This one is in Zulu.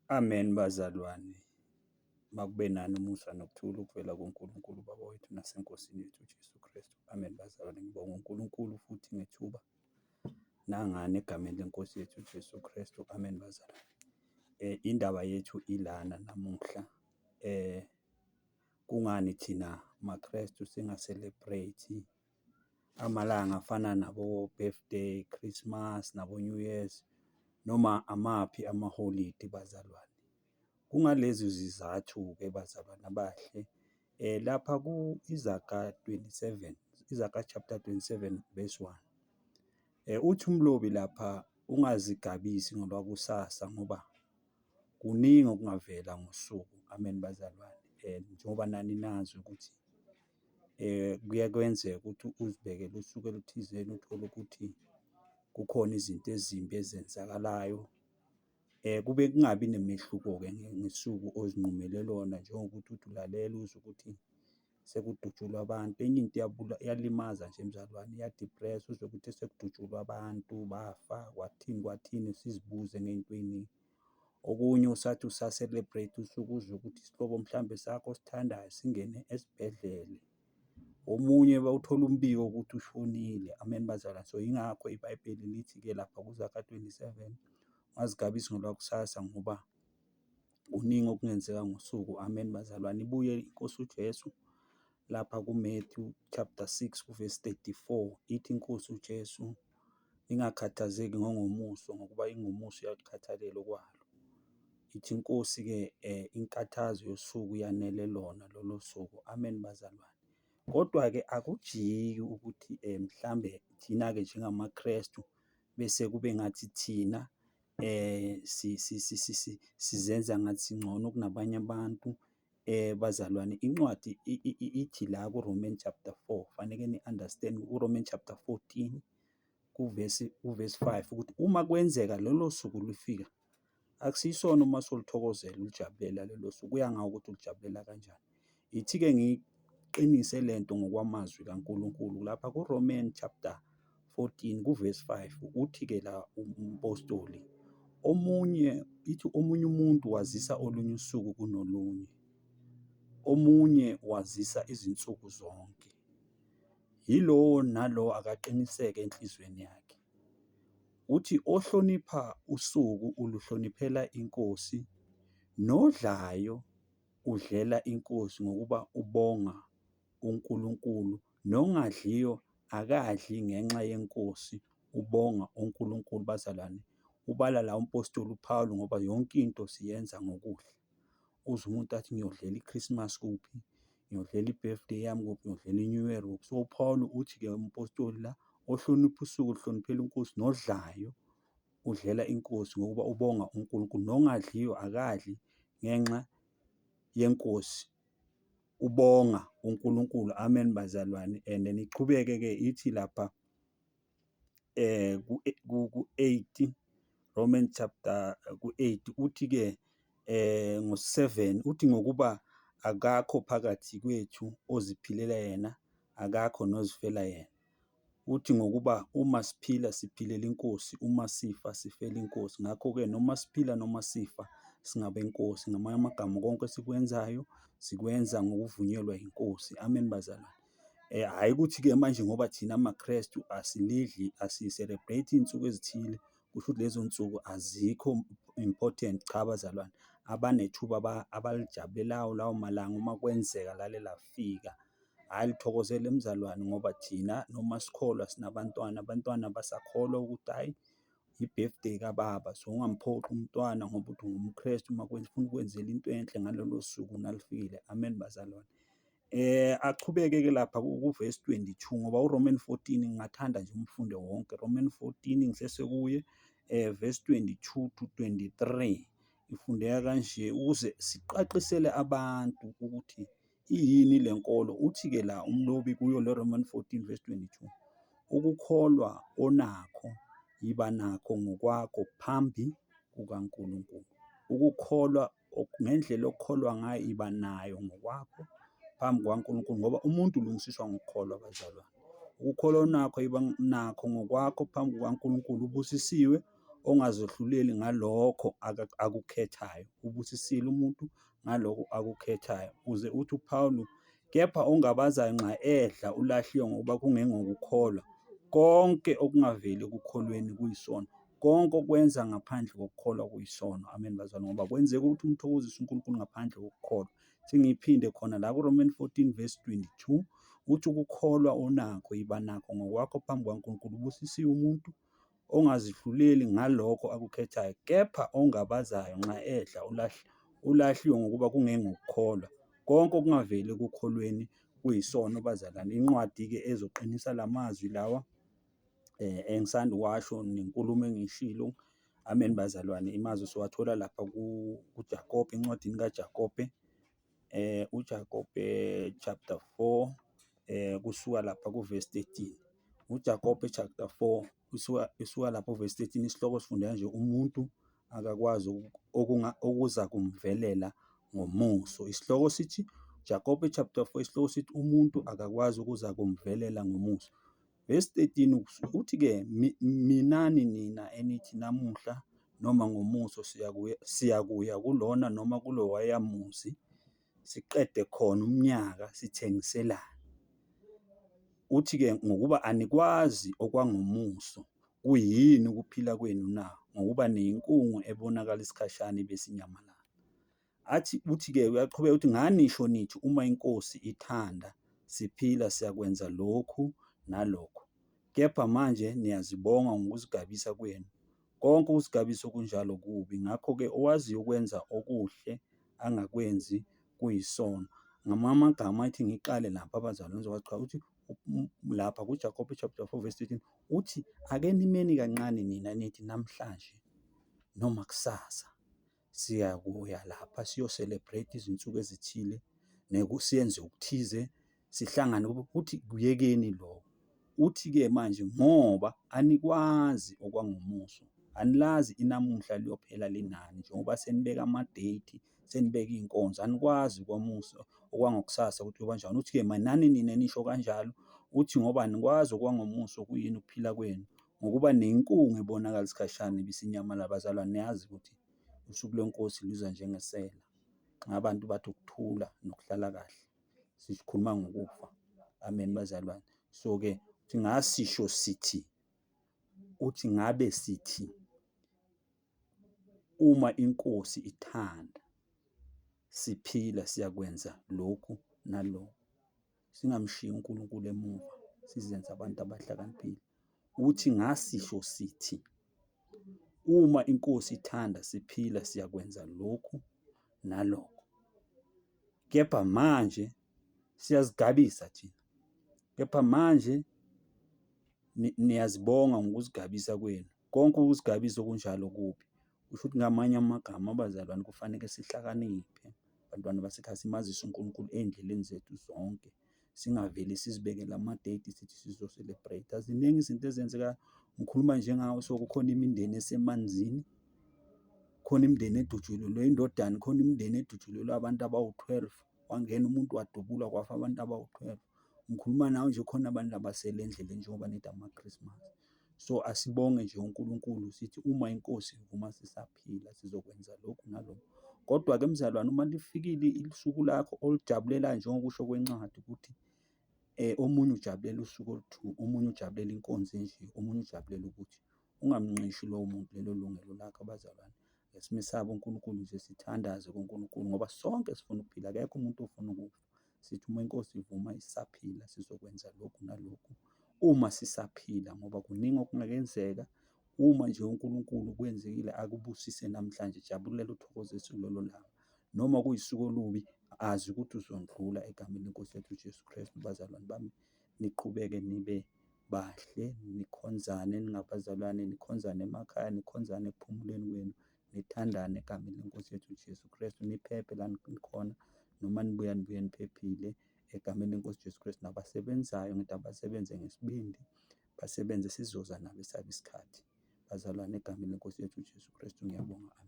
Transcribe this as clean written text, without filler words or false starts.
Amen bazalwane, makube nani umusa nokuthula okuvela kuNkulunkulu uBaba wethu naseNkosini yethu uJesu Kristu. Amen bazalwane, ngibonga uNkulunkulu futhi ngethuba nangani egameni lenkosi yethu uJesu Kristu. Amen bazalwane. Indaba yethu ilana namuhla. Kungani thina maKrestu singa-celebrate amalanga afana nabo-birthday, Christmas, nabo-New Years, noma amaphi amaholidi bazalwane? Kungalezi zizathu-ke bazalwane abahle, lapha ku-Izaga 27, Izaga chapter 27 verse 1. Uthi umlobi lapha, ungazigabisi ngolwakusasa ngoba kuningi okungavela ngosuku. Amen bazalwane. Njengoba nani nazi ukuthi kuye kwenzeke ukuthi uzibekele usuku oluthizeni uthole ukuthi kukhona izinto ezimbi ezenzakalayo. Kube kungabi nemehluko-ke ngosuku ozinqumele lona njengokuthi uthi ulalela uzwe ukuthi sekudutshulwa abantu. Enye into iyalimaza nje mzalwane, iya-depress-a uzwe ukuthi sekudutshulwa abantu bafa, kwathini kwathini, sizibuze ngey'nto ey'ningi. Okunye usathi usa-celebrate usuke uzwe ukuthi isihlobo mhlambe sakho osithandayo singene esibhedlele. Omunye bawuthola umbiko ukuthi ushonile. Amen bazalwane. So yingakho iBhayibheli lithi-ke lapha kuZaga 27, ungazigabisi ngolwakusasa ngoba kuningi okungenzeka ngosuku. Amen bazalwane. Ibuye inkosi uJesu lapha kuMatthew chapter 6 kuvesi 34 ithi inkosi uJesu, ningakhathazeki ngongomuso ngokuba ingomuso iyakukhathalela okwalo. Ithi inkosi-ke inkathazo yosuku yanele lona lolo suku. Amen bazalwane. Kodwa-ke akujiki ukuthi mhlambe thina-ke njengamaKrestu bese kube ngathi thina sizenza ngathi singcono kunabanye abantu. Bazalwane, incwadi ithi la ku-Roman chapter 4, faneke ni-understand ku-Roman chapter 14 kuvesi kuvesi 5 ukuthi uma kwenzeka lolo suku lufika, akusiyisona uma soluthokozela ulujabulela lolo suku, kuya ngawe ukuthi ulujabulela kanjani. Ithi-ke ngiqinise lento ngokwamazwi kaNkulunkulu lapha ku-Roman chapter 14 kuvesi 5 uthi-ke la umpostoli omunye ithi omunye umuntu wazisa olunye usuku kunolunye, omunye wazisa izinsuku zonke. Yilowo nalowo akaqiniseke enhliziyweni yakhe. Uthi ohlonipha usuku uluhloniphela iNkosi, nodlayo udlela iNkosi ngokuba ubonga uNkulunkulu, nongadliyo akadli ngenxa yeNkosi, ubonga uNkulunkulu. Bazalwane, ubala la umpostoli uPawulu ngoba yonke into siyenza ngokudla. Uzwe umuntu athi ngiyodlela i-Christmas kuphi, ngiyodlela i-birthday yami kuphi, ngiyodlela i-New Year kuphi. So uPawulu uthi-ke umpostoli la, ohlonipha usuku uhloniphela iNkosi, nodlayo udlela iNkosi ngokuba ubonga uNkulunkulu, nongadliyo akadli ngenxa yeNkosi, ubonga uNkulunkulu. Amen bazalwane. And then iqhubeke-ke ithi lapha ku-8 Roman chapter ku-8 uthi-ke ngo-7 uthi ngokuba akakho phakathi kwethu oziphilela yena, akakho nozifela yena. Uthi ngokuba uma siphila siphilela iNkosi, uma sifa sifela iNkosi. Ngakho-ke noma siphila noma sifa singabenkosi. Ngamanye amagama konke esikwenzayo sikwenza ngokuvunyelwa yiNkosi. Amen bazalwane. Hhayi ukuthi-ke manje ngoba thina maKrestu asilidli, asi-celebrate iy'nsuku ezithile, kusho ukuthi lezo nsuku azikho important. Cha bazalwane, abanethuba abalijabulelayo lawo malanga uma kwenzeka lale lafika. Hhayi lithokozele mzalwane ngoba thina noma sikholwa sinabantwana, abantwana basakholwa ukuthi hhayi i-birthday kababa. So ungamphoqi umntwana ngoba uthi ungumKrestu uma ufuna ukwenzela into enhle ngalolo suku nalifikile. Amen bazalwane. Achubeke-ke lapha kuvesi 22 ngoba uRoman 14 ngingathanda nje umfunde wonke. Roman 14 ngisesekuye verse 22 to 23 ifundeka kanje ukuze siqaqisele abantu ukuthi iyini le nkolo. Uthi-ke la umlobi kuyo le Roman 14 verse 22, ukukholwa onakho yiba nakho ngokwakho phambi kukaNkulunkulu. Ukukholwa ngendlela okholwa ngayo iba nayo ngokwakho phambi kukaNkulunkulu ngoba umuntu ulungisiswa ngokukholwa bazalwane. Ukukholwa onakho iba nakho ngokwakho phambi kukaNkulunkulu. Ubusisiwe ongazehluleli ngalokho akukhethayo. Ubusisile umuntu ngalokho akukhethayo. Uze uthi uPawulu, kepha ongabazayo nxa edla ulahliwe ngokuba kungengokukholwa. Konke okungaveli ekukholweni kuyisono. Konke okwenza ngaphandle kokukholwa kuyisono. Amen bazalwane, ngoba kwenzeka ukuthi umthokozise uNkulunkulu ngaphandle kokukholwa. Sengiyiphinde khona la kuRoman 14 verse 22 uthi ukukholwa onakho yiba nakho ngokwakho phambi kwaNkulunkulu. Ubusisiwe umuntu ongazihluleli ngalokho akukhethayo, kepha ongabazayo nxa edla ulahliwe ngokuba kungengokukholwa. Konke okungaveli ekukholweni kuyisono bazalwane. Incwadi-ke ezoqinisa la mazwi lawa engisanda ukuwasho nenkulumo engiyishilo. Amen bazalwane, imazwi siwathola lapha kuJakobe, encwadini kaJakobe. UJakobe chapter 4 kusuka lapha kuverse 13. UJakobe chapter 4 kusuka lapho verse 13, isihloko sifunda nje umuntu akakwazi okuza kumvelela ngomuso. Isihloko sithi Jakobe chapter 4, isihloko sithi umuntu akakwazi ukuza kumvelela ngomuso. Verse 13 uthi-ke minani nina enithi namuhla noma ngomuso siyakuya kulona noma kulowaya muzi siqede khona umnyaka sithengiselane. Uthi-ke ngokuba anikwazi okwangomuso, kuyini ukuphila kwenu na? Ngokuba niyinkungu ebonakala isikhashana ibese inyamalala. Athi uthi-ke uyaqhubeka uthi nganisho nithi uma iNkosi ithanda siphila siyakwenza lokhu nalokho. Kepha manje niyazibonga ngokuzigabisa kwenu. Konke ukuzigabisa okunjalo kubi. Ngakho-ke owaziyo ukwenza okuhle angakwenzi kuyisono. Ngamanye amagama athi ngiqale lapha abazalwane ngizobathi cha uthi lapha kuJakobe chapter 4 verse 13 uthi ake nimeni kancane nina nithi namhlanje noma kusasa siyakuya lapha siyo-celebrate izinsuku ezithile siyenze okuthize sihlangane uthi kuyekeni lokho. Uthi-ke manje ngoba anikwazi okwangomuso, anilazi inamuhla liyophela linani njengoba senibeka ama-date, senibeka iy'nkonzo, anikwazi kwamuso okwangokusasa ukuthi kuyoba njani. Uthi-ke manani nina nisho kanjalo, uthi ngoba anikwazi okwangomuso kuyini ukuphila kwenu, ngokuba nenkungu ebonakala isikhashana ibisinyamalala. Bazalwane, niyazi ukuthi usuku lweNkosi luza njengesela. Abantu bathi ukuthula nokuhlala kahle, sikhuluma ngokufa. Amen bazalwane. So-ke ngasisho sithi, uthi ngabe sithi uma iNkosi ithanda siphila siyakwenza lokhu nalokhu. Singamshiyi uNkulunkulu emuva, sizenze abantu abahlakaniphile. Uthi ngasisho sithi uma iNkosi ithanda siphila siyakwenza lokhu nalokho. Kepha manje siyazigabisa thina. Kepha manje niyazibonga ngokuzigabisa kwenu. Konke ukuzigabisa okunjalo kubi. Kusho ukuthi ngamanye amagama abazalwane kufanele sihlakaniphe bantwana basekhaya simazise uNkulunkulu ey'ndleleni zethu zonke. Singavele sizibekele ama-date sithi sizo-celebrate. Ziningi izinto ezenzekayo. Ngikhuluma njengawe so kukhona imindeni esemanzini, khona imindeni edutshulelwe indodana, khona imindeni edutshulelwe abantu abawu-12. Wangena umuntu wadubula kwafa abantu abawu-12. Ngikhuluma nawe nje khona abantu abasele endleleni njengoba nithi ama-Christmas. So asibonge nje uNkulunkulu sithi uma iNkosi ivuma sisaphila sizokwenza lokhu nalokhu. Kodwa-ke mzalwane uma lifikile usuku lakho olujabulelayo njengokusho kwencwadi ukuthi omunye ujabulela usuku olu-two, omunye ujabulela inkonzo enje, omunye ujabulela ukuthi ungamnqishi lowo muntu lelo lungelo lakhe abazalwane. Simesabe uNkulunkulu nje sithandaze kuNkulunkulu ngoba sonke sifuna ukuphila, akekho umuntu ofuna ukufa. Sithi uma iNkosi ivuma isaphila sizokwenza lokhu nalokhu uma sisaphila ngoba kuningi okungakenzeka. Uma nje uNkulunkulu kwenzekile akubusise namhlanje, jabulela uthokozise kulolo langa. Noma kuyisuku olubi, azi ukuthi uzondlula egameni lenkosi yethu uJesu Kristu. Bazalwane bami, niqhubeke nibe bahle, nikhonzane ningabazalwane, nikhonzane emakhaya, nikhonzane ekuphumuleni kwenu, nithandane egameni lenkosi yethu uJesu Kristu, niphephe la nikhona noma nibuya nibuye niphephile egameni lenkosi uJesu Kristu. Nabasebenzayo ngithi abasebenze ngesibindi, basebenze sizoza nabo esabo isikhathi. Bazalwane egameni lenkosi yethu uJesu Kristu ngiyabonga. Amen.